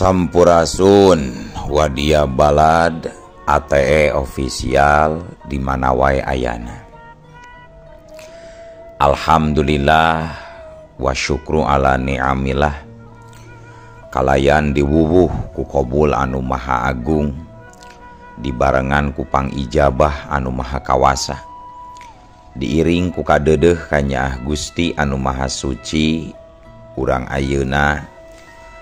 Sampurasun Wadia Balad ATE official di mana wae ayana. Alhamdulillah wa syukru ala ni'amillah. Kalayan diwuwuh ku qabul anu maha agung, dibarengan ku pangijabah anu maha kawasa, diiring ku kadeudeuh kanyaah Gusti anu maha suci. Urang ayeuna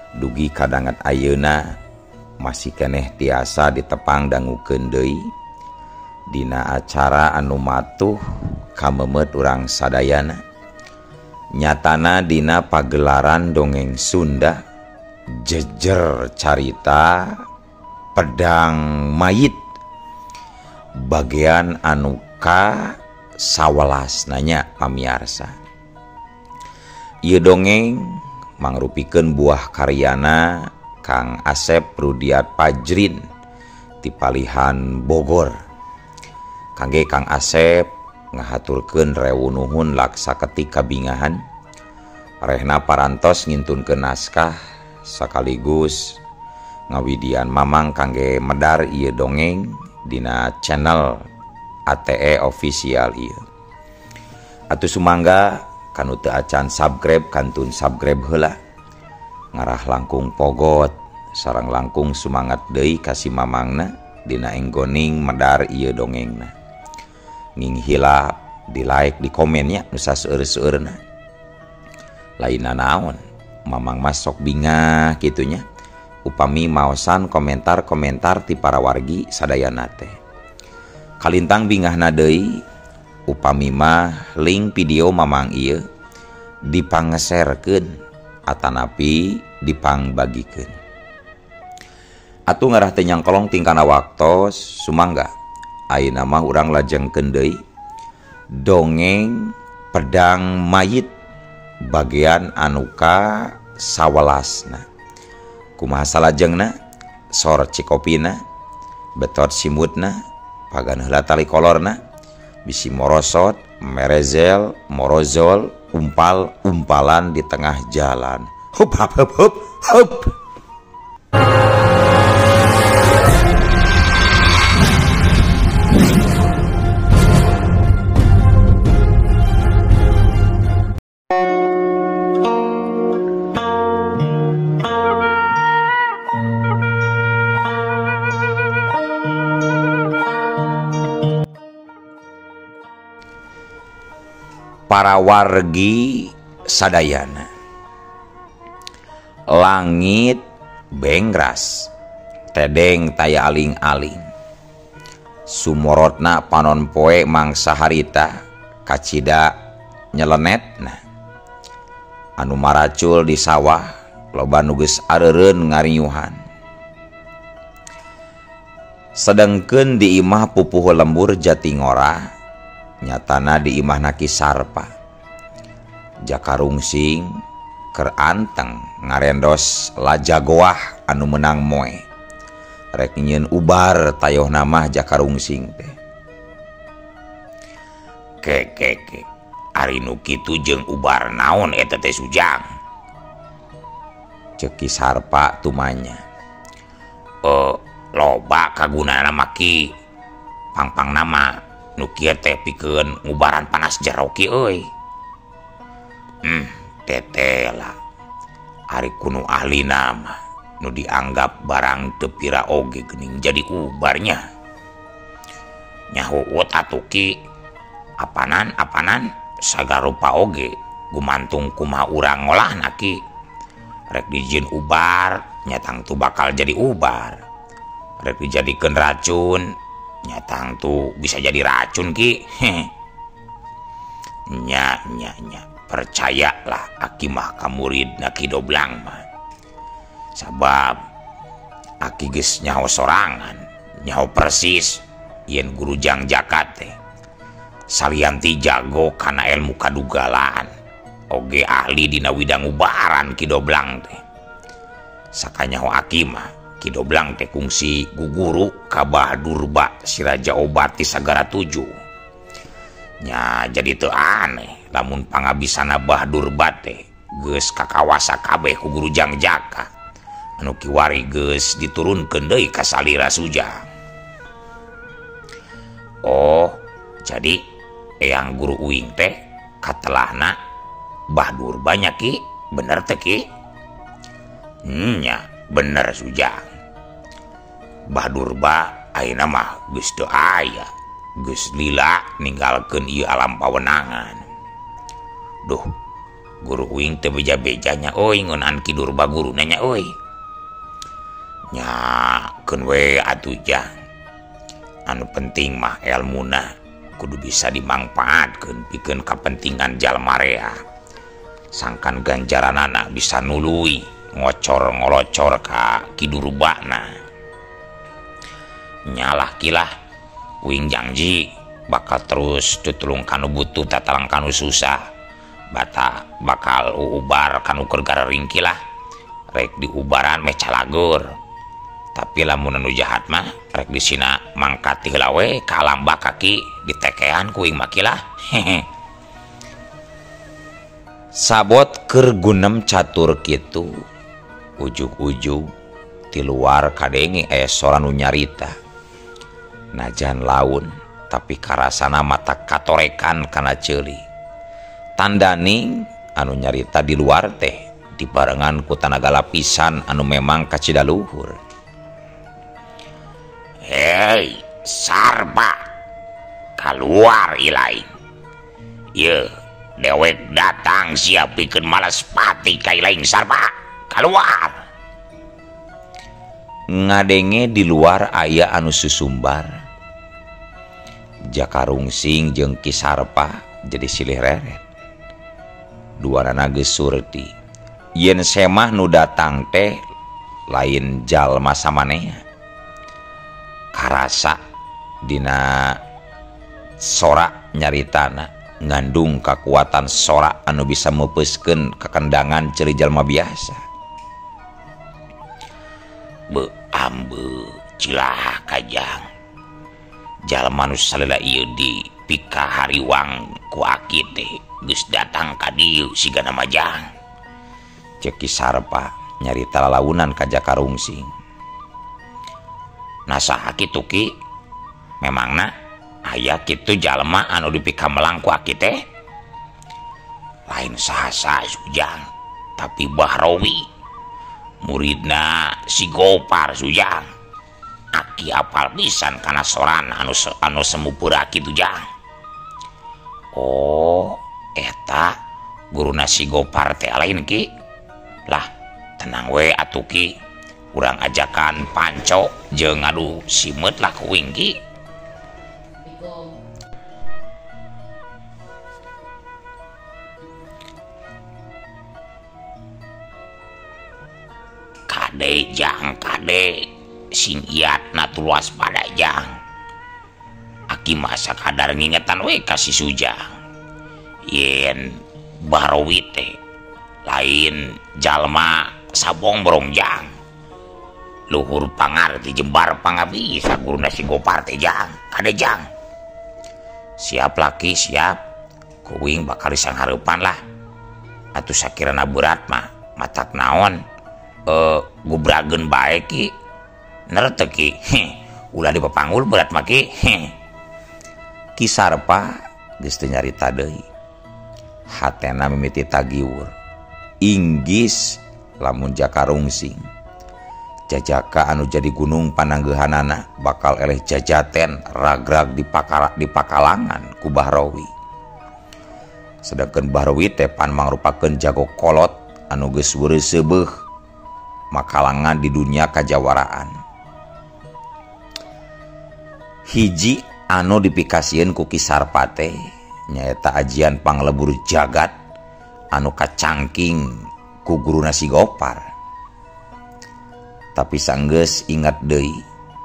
dugi kadanget ayeuna masih keneh tiasa ditepang dangukeun deui dina acara anu matuh kamemet urang sadayana, nyatana dina pagelaran dongeng Sunda jejer carita pedang mayit bagian anu ka 11 nanya pamiarsa. Ieu dongeng mangrupikeun buah karyana Kang Asep Rudiat Pajrin ti Palihan Bogor. Kangge Kang Asep ngahaturkeun rewu nuhun laksa ketik kabingahan rehna parantos ngintunkeun naskah sekaligus ngawidian mamang kangge medar ieu dongeng dina channel ATE official ieu. Atuh sumangga kanu teu acan subscribe kantun subscribe heula, ngarah langkung pogot sareng langkung sumangat deui ka si mamangna dina enggoning medar ieu dongengna. Ning hilap di like di komennya nu saseueur-seueurna. Lainna naon mamang mah sok bingah kitunya upami maosan komentar-komentar ti para wargi sadayana teh. Kalintang bingahna deui upami mah link video mamang ieu dipangeserkeun atanapi dipangbagikeun. Atuh ngarah teh nyangkolong tingkana waktos sumangga ayeuna mah urang lajengkeun deui dongeng pedang mayit bagian anu ka 11na. Kumaha salajengna, sor cikopina, betot simutna, pagan heula tali kolorna, bisi morosot, merezel, morozol, umpal-umpalan di tengah jalan. Hup hup hup hup hup. Para wargi sadayana, langit bengras tedeng taya aling-aling, sumorotna panon poe mangsa harita kacida nyelenetna, anu maracul di sawah loba nu geus areureun ngarinyuhan. Sedengkeun di imah pupuhu lembur Jatingora, nyatana di imahna Ki Sarpa. Jaka Rungsing keur anteng ngarendos lajagoah anu menang moe. Rek nyieun ubar tayohna mah Jaka Rungsing teh. Ke ke ke ari nu kitu jeung ubar naon eta teh Sujang? Ceuk Ki Sarpa tumanya. Loba kagunana mah Ki, pangpang nama nu kieu teh pikeun ngubaran panas jero ki euy. Tetela ari kunu ahlina mah nu dianggap barang teu pira oge geuning jadi ubarnya. Nyahuut atuh Ki, apanan sagarupa oge gumantung kumaha urang ngolahna Ki. Rek dijieun ubar nyatang tu bakal jadi ubar, rek dijadikeun racun nyatang tuh bisa jadi racun Ki. Nya nya nya percayalah aki mah ka muridna Ki Doblang mah, sabab aki geus nyaho sorangan, nyaho persis yen guru Jang Jaka teh salianti jago kana ilmu kadugalan oge ahli dina widang ubaran Ki Doblang teh. Sakanyaho aki mah Ki Doblang teh kungsi guguru ka Bah Durba si raja obat ti sagara tujuh. Nya jadi teu aneh lamun pangabisana Bah Durba teh geus kakawasa kabeh ku guru Jang Jaka Anu kiwari geus diturunkeun deui ka salira Sujang. Oh, jadi eyang guru uing teh katelahna Bah Durba nya Ki, bener teh Ki? Nya, bener Sujang. Bah Durba ayeuna mah geus teu aya, geus lila ninggalkeun ieu alam pawenangan. Duh, guru uing teh beja-beja nya euy ngeunaan Ki Durba guruna nya euy. Nya keun we atuh Jang. Anu penting mah elmuna kudu bisa dimangpaatkeun pikeun kapentingan jalma rea. Sangkan ganjaranana bisa nului ngocor ngolocor ka Ki Durbana. Nyalah kilah uing janji bakal terus tutulung kanu butuh tatalang kanu susah. Bata bakal uubar kanu keur gararing kilah. Rek diubaran meh calagur. Tapi lamun anu jahat mah rek disina mangkat ti heula we ka alam baka Ki ditekean ku uing mah kilah. Hehe. Sabot keur gunem catur kitu ujug-ujug ti luar kadenge aya sora nu nyarita. Najan laun tapi karasana mata katorekan kana ceuli. Tandaning anu nyarita di luar teh dibarengan ku tanaga lapisan anu memang kacida luhur. Hei, Sarpa, keluar ilaing. Ye, dewek datang siap pikeun malas pati ka ilaing Sarpa, keluar. Ngadenge di luar aya anu susumbar. Jaka Rungsing jeung Ki Sarpa jadi silih reret. Duanana geus surti. Yen semah nu datang teh lain jalma samanea. Karasa dina sora nyaritana ngandung kakuatan sora anu bisa meupeuskeun kakendangan ceuli jalma biasa. Be ambe cilaka Jang. Jalma nu salila ieu di pika hariwang ku aki teh geus datang ka dieu sigana mah Jang. Ceuk Ki Sarpa nyarita lalaunan ka Jaka Rungsing. Nah saha kitu Ki? Memangna aya kitu jalma anu dipikamelang ku aki teh? Lain saha-saha Sujang, tapi Bahrawi muridna si Gopar Sujang. Aki apal pisan kana sorana anu semu pura kitu Jang. Oh, eta guruna si Gopar teh lain Ki? Lah, tenang we atuh Ki. Urang ajakan panco jeung ngadu simeut lah ku uing Ki. Kade Jang, kade sing iatna tuluas pada Jang. Aki mah sakadar ngingetan we ka si Sujang. Yen Bahrawi teh lain jalma sabong borong Jang. Luhur pangarti jembar pangabisa guruna si Gopar teh Jang. Kade Jang. Siap laki siap. Kuing bakal disanghareupan lah. Atuh sakirana berat mah matak naon gubrageun bae Ki. Ner teu Ki. Ulah dipapanggul berat mah Ki. Ki Sarpa geus teu nyarita deui. Hatena mimiti tagiwur. Inggis lamun Jaka Rungsing. Jajaka anu jadi gunung pananggeuhanana bakal eleh jajaten ragrag di pakalangan ku Bahrawi. Sedangkan Bahrawi teh pan mangrupakeun jago kolot anu geus weureuseubeeh makalangan di dunia kajawaraan. Hiji anu dipikasieun ku Ki Sarpa teh nyaeta ajian panglebur jagat anu kacangking ku guruna si Gopar. Tapi sanggeus ingat deui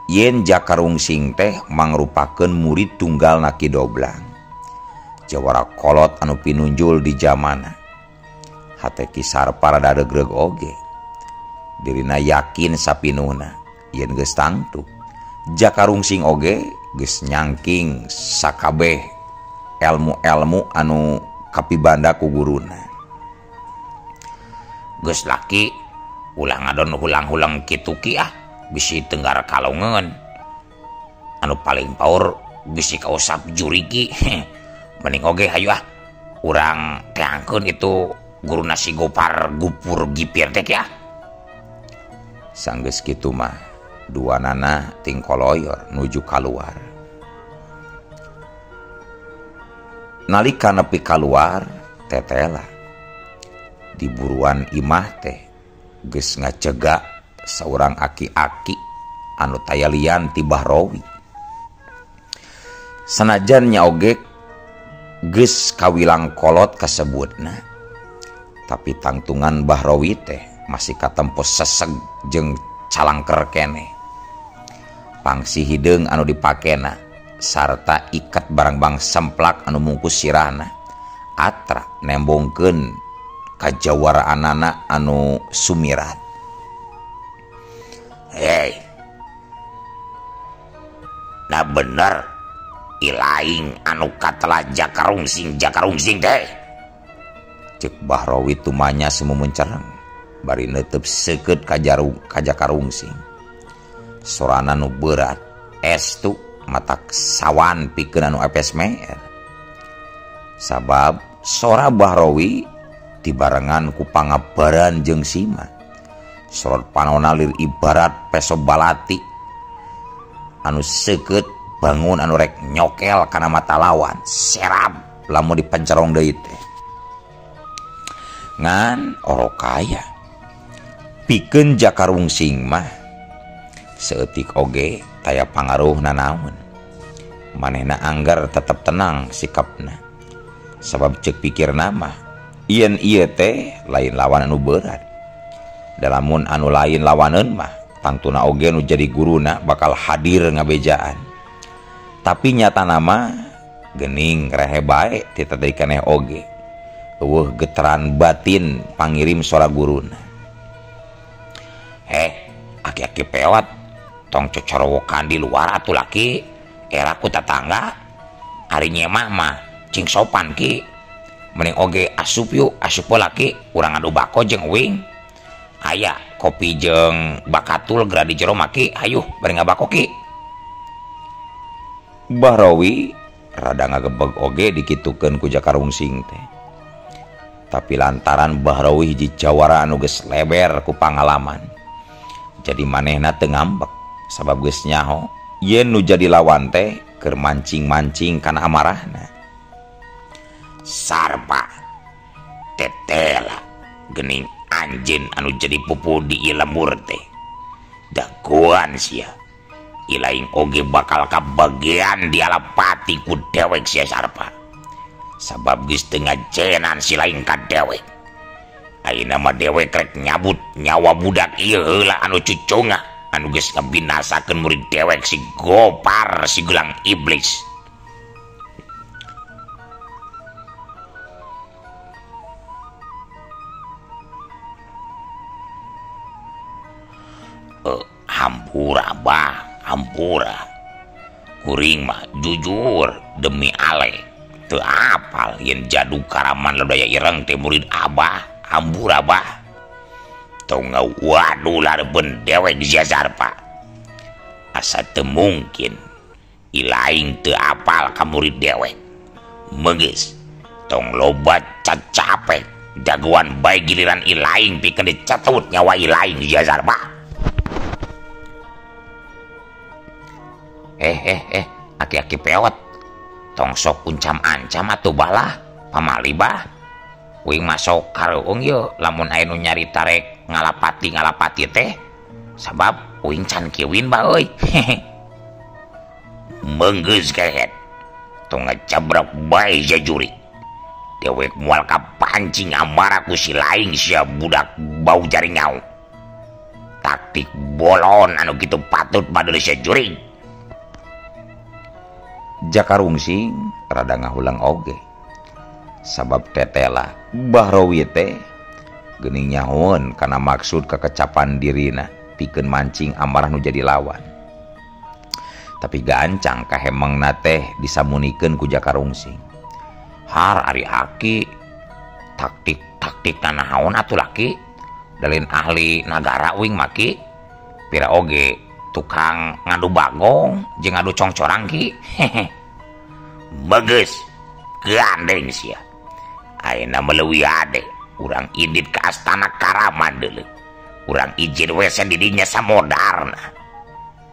yen Jaka Rungsing teh mangrupakeun murid tunggal na Ki Doblang. Jawara kolot anu pinunjul di jamana. Hate Ki Sarpa rada regreg oge. Dirina yakin sapinuhna yen geus tangtu. Jaka Rungsing oge geus nyangking sakabeh elmu-elmu anu kapibanda ku guruna. Geus laki Ulah ngadon hulang-hulang kitu ki ah bisi tenggar kalongeun. Anu paling power bisi kausap jurigi. Mending oge hayu ah urang teangkeun itu guru nasi Gopar Gupur Gipir teh ya. Sanggeus kitu mah dua nana tingkoloyor nuju kaluar. Nalika nepi kaluar tetela di buruan imah teh geus ngacegak saurang aki-aki anu taya lian ti Bahrawi. Sanajan nya oge geus kawilang kolot kasebutna, tapi tangtungan Bahrawi teh masih katempo seseg jeung calangker keneh. Pangsi hideung anu dipakena sarta iket barangbang semplak anu mungkus sirahna atra nembongkeun kajawaraanana anu sumirat. Hei, nah bener ilaing anu katela jakarungsing jakarungsing teh. Cek Bahrawi tumanya sumumuncereng bari neuteub seukeut ka jakarungsing. Sorana nu berat estu matak sawan pikeun anu apes meer. Sabab sora Bahrawi dibarengan ku pangabaran jeung sima. Sorot panona lir ibarat peso balati anu seukeut bangun anu rek nyokel kana mata lawan serab lamun dipencerong deui teh. Ngan orokaya pikeun jakarungsing mah saeutik oge taya pangaruhna naon. Manehna anggar tetep tenang sikapna. Sabab ceuk pikirna mah yen ieu teh lain lawan anu berat. Dalamun anu lain lawaneun mah tangtuna oge nu jadi guruna bakal hadir ngabejaan. Tapi nyatana mah geuning rehe bae ti tadi keneh oge. Eueuh getaran batin pangirim sora guruna. Heh, aki-aki pewat tong cocorowokan di luar atuh laki, era ku tetangga. Ari nyemah mah cing sopan ki. Mending oge asup yuk, asup laki, urang adu bako jeung uing. Aya kopi jeung bakatul geura di jero maki, hayuh bari ngabako ki. Bahrawi rada ngagebeg oge dikitukeun ku jakarungsing teh. Tapi lantaran Bahrawi hiji jawara anu geus leber ku pangalaman, jadi manehna teu ngambek sabab geus nyaho yen nu jadi lawan teh keur mancing-mancing kana amarahna. Sarpa tetela geuning anjeun anu jadi pupu di ieu lembur teh. Dagoan sia. Ilaing oge bakal kabagean dialapati ku dewek sia Sarpa. Sabab geus teu ngajenan si laing ka dewek. Ayeuna mah dewek rek nyabut nyawa budak ieu heula anu cucunga anu geus ngabinasakeun murid dewek si Gopar si gelang iblis. Hampura bah, hampura. Kuring mah jujur demi ale teu apal yen jadu karaman Lodaya Ireng teh murid abah, hampura bah. Tong ngawaduh lareupeun dewek sia Sarpa. Asa teu mungkin ilaing teu apal ka murid dewek. Meunggeus tong loba cacapek jagoan bae giliran ilaing pikeun dicatut nyawa ilaing sia Sarpa. Aki-aki pewet tong sok uncam-ancam atuh balah pamali bah. Uing masuk kareung yeuh lamun aya nu nyarita rek ngalapati-ngalapati teh sabab uing can kiwin bah euy. Meunggeus kehet tong ngajabrak bae jajuri. Dewek moal kapancing amarah ku si laing sia budak bau jaringau. Taktik bolon anu kitu patut badeul sia jurig. Jakarungsing rada ngahulang oge sabab tetela Bahrawi teh geuning nyahoeun kana maksud kekecapan dirina pikeun mancing amarah nu jadi lawan. Tapi gancang kahemengna teh disamunikeun ku jakarungsing. Har ari aki taktik-taktik naon atuh laki. Dalin ahli nagara uing maki pira oge tukang ngadu bagong jeung ngadu congcorang ki. Bagus gandeng sia. Ayeuna meleuwih ade urang indit ka astana Karaman deuleu. Urang izin we di dinya samodarna.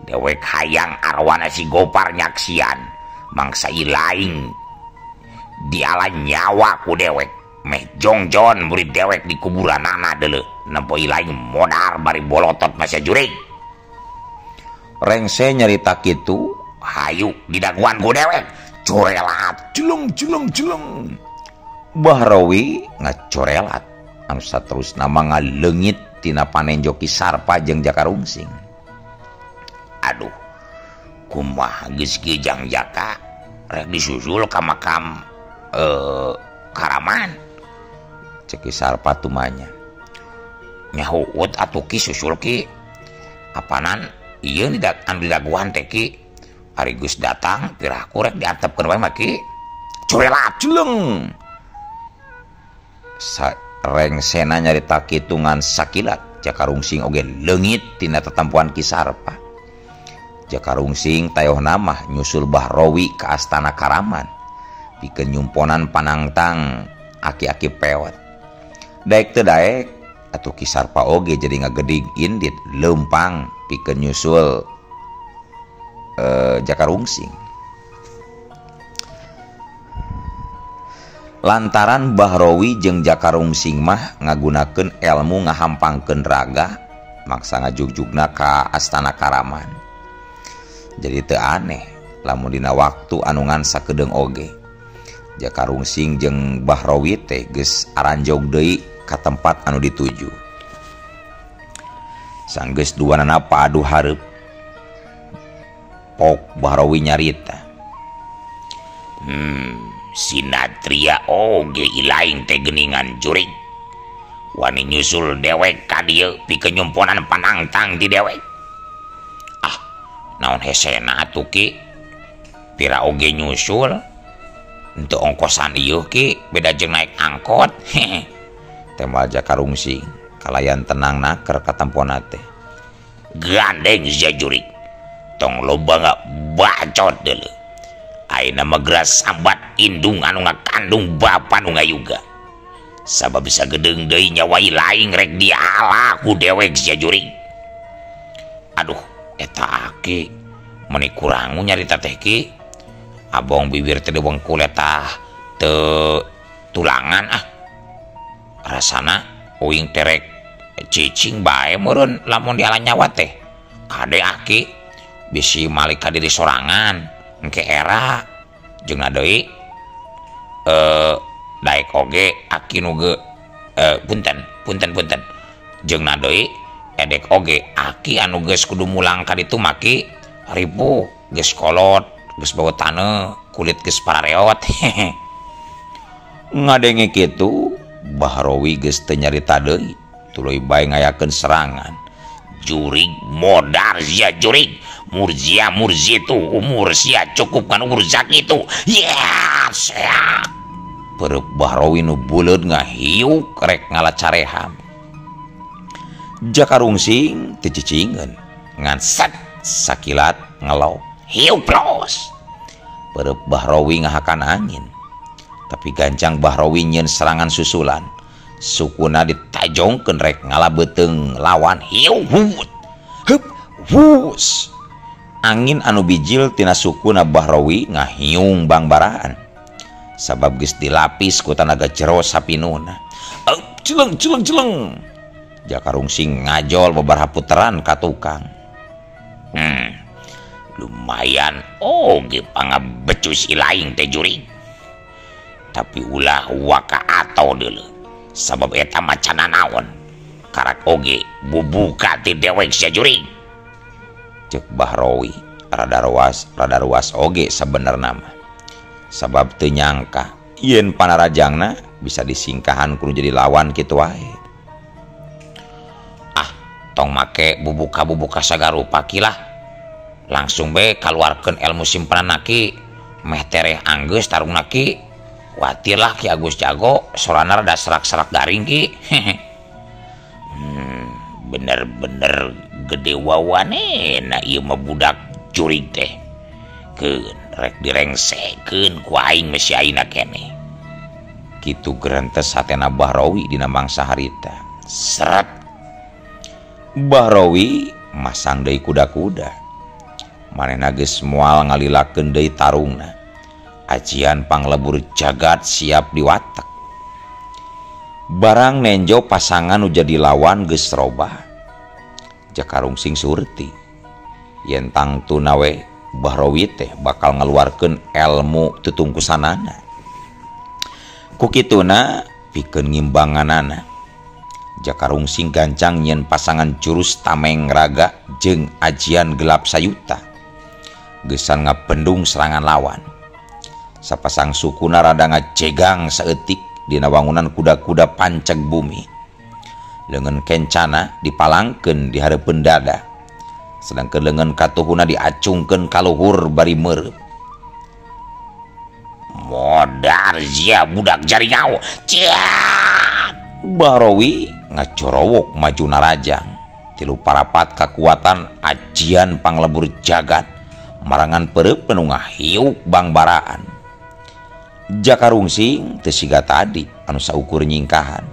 Dewek hayang arwana si Gopar nyaksian mangsa ilaing diala nyawa ku dewek. Meh jongjon murid dewek di kuburanana deuleu nempo ilaing modar bari bolotot masya jurig. Rengse nyarita kitu hayu didaguan ku dewek corelat jeleng jeleng jeleng. Bahrawi ngacorelat anu saterusna mah ngaleungit tina panenjo Ki Sarpa jeung Jaka Rungsing. Aduh kumaha geus kieu Jang Jaka rek disusul ka makam Karaman. Cek Ki Sarpa tumanya. Nyahuut atuh Ki susul Ki. Apanan ieu anu didaguan teh Ki. Ari geus datang piraku rek diantepkeun wae mah Ki. Corelat jeleng. Rengsena nyarita kitu ngan sakilat Jaka Rungsing oge leungit tina tetempuan Ki Sarpa. Jaka Rungsing tayohna mah nyusul Bahrawi ka astana Karaman pikeun nyumponan panangtang aki-aki pewet. Daek teu daek atuh Ki Sarpa oge jadi ngagedig indit leumpang pikeun nyusul Jaka Rungsing. Lantaran Bahrawi jeung Jaka Rungsing mah ngagunakeun elmu ngahampangkeun raga maksa ngajugjugna ka astana Karaman. Jadi teu aneh lamun dina waktu anu ngan sakedeung oge Jaka Rungsing jeung Bahrawi teh geus aranjog deui ka tempat anu dituju. Sanggeus duanana padu hareup pok Bahrawi nyarita. Sinatria oge ilaing teh geuningan jurig. Wani nyusul dewek ka dieu pikeun nyumponan panangtang ti dewek. Ah, naon hesena atuh Ki? Pira oge nyusul? Henteu ongkosan ieu Ki, beda jeung naik angkot. Tembal Jaka Rungsing kalayan tenang naker katempona teh. Gandeng sia jurig. Tong loba ngabacot deuleu. Ayeuna mah geura sambat indung anu ngakandung bapa nu ngayuga. Sabab bisa gedeung deui nyawa laing rek diala ku dewek sia jurig. Aduh, eta aki meuni kurangu nyarita teh Ki. Abong bibir teh wengkul eta teu tulangan ah. Rasana uing terek cicing bae meureun lamun diala nyawa teh. Kade aki bisi malik ka diri sorangan. Engke era jeung deui daek oge aki nu ge punten punten punten jeung deui edek oge aki anu geus kudu mulang ka ditu maki ripuh geus kolot geus bau taneuh kulit geus parareot. Ngadenge kitu Bahrawi geus teu nyarita deui tuluy bae ngayakeun serangan. Jurig modar sia jurig murzia murzi itu umur sia cukup kan umur sakitu. Yes ya. Perep Bahrawi nu buleud ngahiuk rek ngalacareham. Jaka Rungsing teu cicingeun ngan set sakilat ngelop hiuk plos. Perep Bahrawi ngahakan angin. Tapi gancang Bahrawi nyeun serangan susulan. Sukuna ditajongkeun rek ngalabeteung lawan hiu hut heup wus. Angin anu bijil tina sukuna Bahrawi ngahiung bangbaraan. Sabab geus dilapis ku tanaga jero sapinuna. Jeleng jeleng jeleng. Jaka Rungsing ngajol babaraha puteran ka tukang. Lumayan oge pangabecus ilaing teh jurig. Tapi ulah waka atau deuleu. Sabab eta macana naon karak oge bubuka ti dewek sia jurig. Cek Bahrawi rada ruas oge sabenerna mah. Sabab teu nyangka yen panarajangna bisa disingkahan kudu jadi lawan kitu wae. Ah, tong make bubuka-bubuka sagarupa ki lah. Langsung be kaluarkeun ilmu simpanan ki meh tereh anggeus tarungna ki. Watir lah Ki Agus Jago sorana rada serak-serak garing ki. Bener-bener gede wawanena ieu mah budak jurig teh. Keun rek direngsekeun ku aing mah si ayeuna keneh. Kitu gerentes hatena Bahrawi dina mangsa harita. Seret. Bahrawi masang deui kuda-kuda. Manehna geus moal ngalilakeun deui tarungna. Ajian panglebur jagat siap diwatek. Barang nenjo pasangan nu jadi lawan geus robah. Jaka Rungsing surti. Yen tangtuna we Bahrawi teh bakal ngaluarkeun elmu tutungkusanana. Ku kituna pikeun ngimbanganana. Jaka Rungsing gancang nyeun pasangan jurus tameng raga jeung ajian gelap sayuta. Geusan ngabendung serangan lawan. Sapasang sukuna rada ngajegang saeutik dina wangunan kuda-kuda panceg bumi. Leungeun kencana dipalangkeun di hareupeun dada. Sedangkeun leungeun katuhuna diacungkeun ka luhur bari meureub. Modar sia budak jaringau. Ciat! Bahrawi ngacorowok maju narajang. Tilu parapat kakuatan ajian panglebur jagat marangan pereup nu ngahiuk bangbaraan. Jaka Rungsing teu siga tadi anu saukur nyingkahan.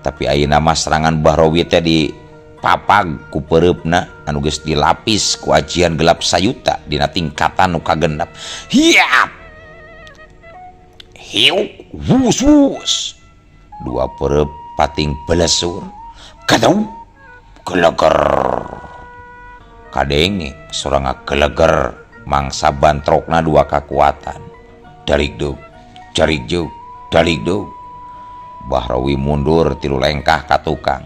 Tapi ayeuna mah serangan Bahrawi teh dipapag ku peureupna anu geus dilapis ku ajian gelap sayuta dina tingkatan nu kagenep. Hiap! Hiuk wus wus. Dua pereup pating belesur. Kadau geleger. Kadenge sorang ngageleger mangsa bantrokna dua kakuatan. Darik dug, jarik jug, darik dug. Bahrawi mundur tilu lengkah ka tukang.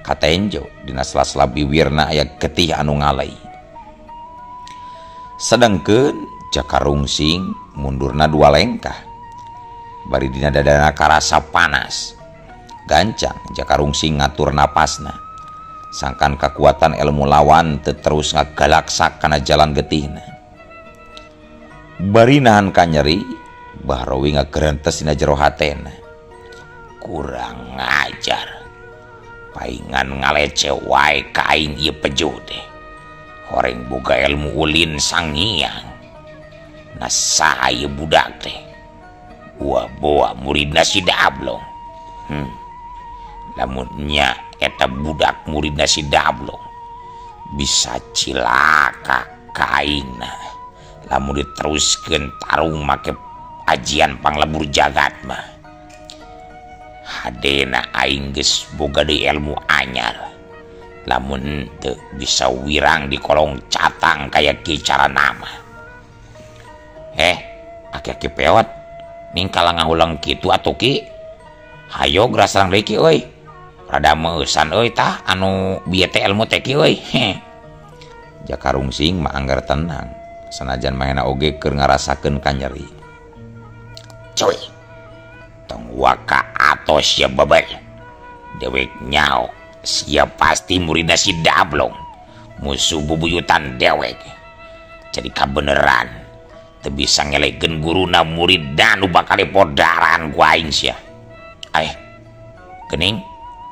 Katenjo dina sela-sela biwirna aya getih anu ngalai. Sedangkeun Jaka Rungsing mundurna dua lengkah. Bari dina dadana karasa panas. Gancang Jaka Rungsing ngatur napasna. Sangkan kakuatan ilmu lawan teu terus ngagalaksak kana jalan getihna. Bari nahan kanyeri, Bahrawi ngagerentes dina jero hatena. Kurang ngajar. Paingan ngalece wae ka aing ieu pejuh teh. Horeng boga ilmu ulin sangiang. Na saha ieu budak teh? Boa-boa muridna si Dablong. Lamun nya eta budak muridna si Dablong bisa cilaka ka aingna. Lamun diteruskeun tarung make ajian panglebur jagat mah. Hadena aing geus boga deui ilmu anyar. Lamun teu bisa wirang di kolong catang kaya ki carana mah. Aki-aki peot ning kala ngahulang kitu atuh ki. Hayo geura sarang deui ki euy. Rada meusan euy tah anu bieu teh ilmu teh ki euy. Jaka Rungsing mah anggar tenang. Sanajan manehna oge keur ngarasakeun kanyeri. Cuy. Tong waka atos ya babay. Dewek nyao sia pasti muridna si Dablong. Musuh bubuyutan dewek. Jadi kabeneran teu bisa ngelekeun guruna muridna nu bakal podaran ku aing sia. Geuning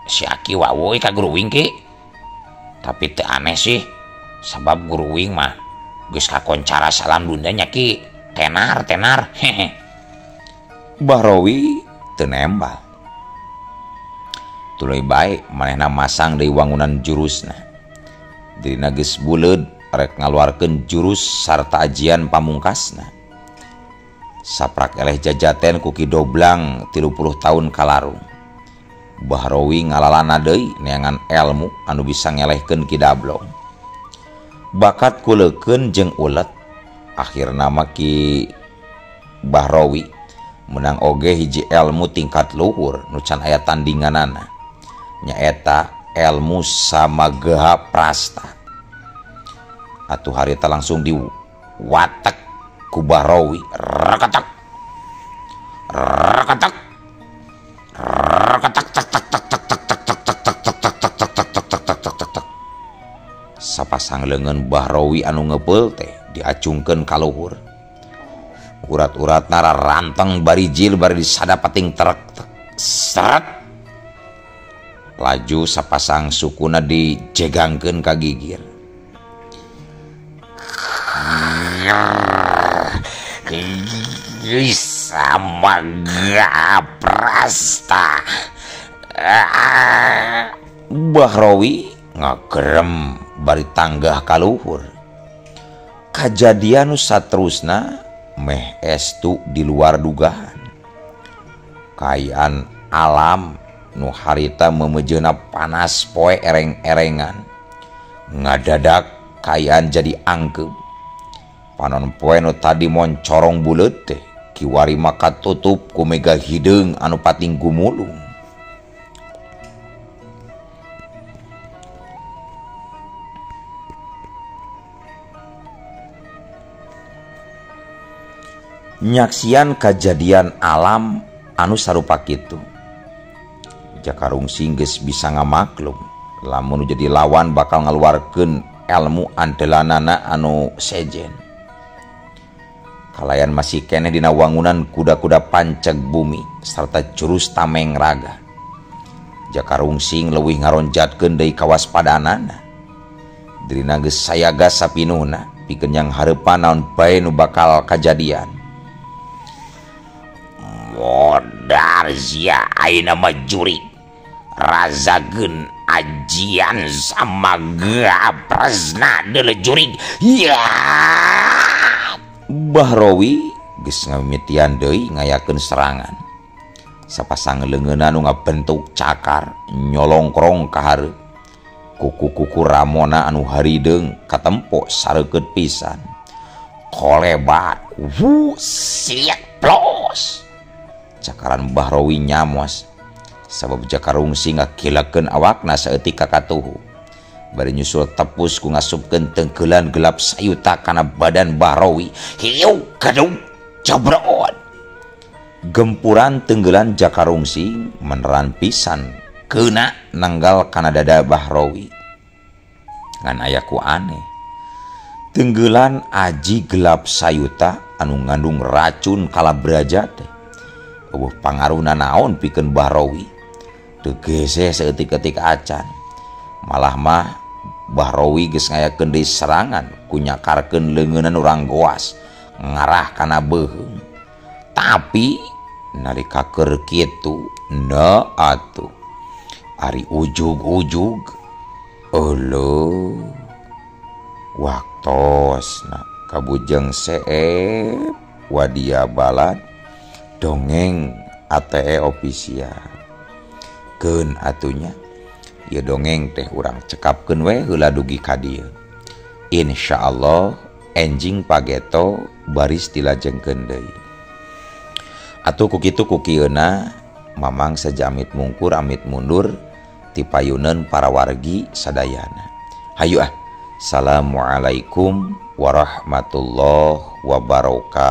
si Aki wawoy ka guru wing ki. Tapi teu aneh sih sabab guru wing mah geus kakoncara salam dunia nya ki. Tenar tenar. Hehe. Bahrawi teu nembal. Tuluy bae manehna masang deui wangunan jurusna. Dirina geus buleud rek ngaluarkeun jurus sarta ajian pamungkasna. Saprak eleh jajaten ku Ki Doblang 30 tahun kalarung. Bahrawi ngalalana deui neangan elmu anu bisa ngelehkeun Ki Dablong. Bakat kuleukeun jeung ulet. Akhirna mah Ki Bahrawi menang oge hiji elmu tingkat luhur nu can aya tandinganana. Nyaeta elmu Samageha Prasta. Atuh harita langsung diwatek ku Bahrawi. Reketek. Reketek. Reketek tak tak tak tak tak tak tak tak tak tak tak tak tak tak tak tak tak tak tak. Sapasang leungeun Bahrawi anu ngepeul teh diacungkeun ka luhur. Urat-urat nara ranteng bari jil bari disada pating trek. Seret. Laju sapasang sukuna dijegangkeun ka gigir. Sama prasta. Bahrawi ngagerem bari tanggah kaluhur. Kajadian nu saterusna meh estu di luar dugaan. Kaayaan alam nu harita memejeuna panas poe ereng-erengan. Ngadadak kaayaan jadi angkeub. Panon poe nu tadi moncorong buleut teh kiwari maka tutup ku mega hideung anu pating gumulung. Nyaksian kajadian alam anu sarupa kitu. Jaka Rungsing geus bisa ngamaklum lamun jadi lawan bakal ngaluarkeun elmu andelanana anu sejen. Kalayan masih keneh dina wangunan kuda-kuda panceg bumi sarta jurus tameng raga. Jaka Rungsing leuwih ngaronjatkeun deui kawaspadaanana. Dirina geus sayaga sapinuhna pikeun yang hareupan naon bae nu bakal kajadian. Modar sia ayeuna mah jurig razageun ajian sama gaprasna deuleu jurig. Ya Bahrawi geus ngamimitian deui ngayakeun serangan. Sapasang leungeunna nu ngabentuk cakar nyolongkrong ka hareup. Kuku-kuku ramona anu harideung katempo sareukeut pisan. Kolebat wu siat plos. Cakaran Bahrawi nyamos sabab Jaka Rungsing ngakilakeun awakna saeutik ka katuhu. Bari nyusul tepus ku ngasupkeun tengkelan gelap sayuta kana badan Bahrawi. Hiu kadung jabroon. Gempuran tenggelan Jaka Rungsing meneran pisan keuna nanggal kana dada Bahrawi. Ngan aya ku aneh. Tenggelan aji gelap sayuta anu ngandung racun kalabraja teh. Eueuh pangaruhna naon pikeun Bahrawi. Teu geseh saeutik-eutik acan. Malah mah Bahrawi geus ngayakeun deui serangan ku nyakarkeun leungeunna urang goas ngarah kana beuheung. Tapi nalika keur kitu na atuh ari ujug-ujug euleuh waktosna kabujeng seep wadia balad dongeng ATE official. Keun atunya ieu dongeng teh urang cekapkeun we heula dugi ka dieu. Insyaallah enjing pageto baris dilajengkeun deui. Atuh ku kitu ku kieuna mamang sajamit mungkur amit mundur ti payuneun para wargi sadayana. Hayu ah. Assalamualaikum warahmatullahi wabarakatuh.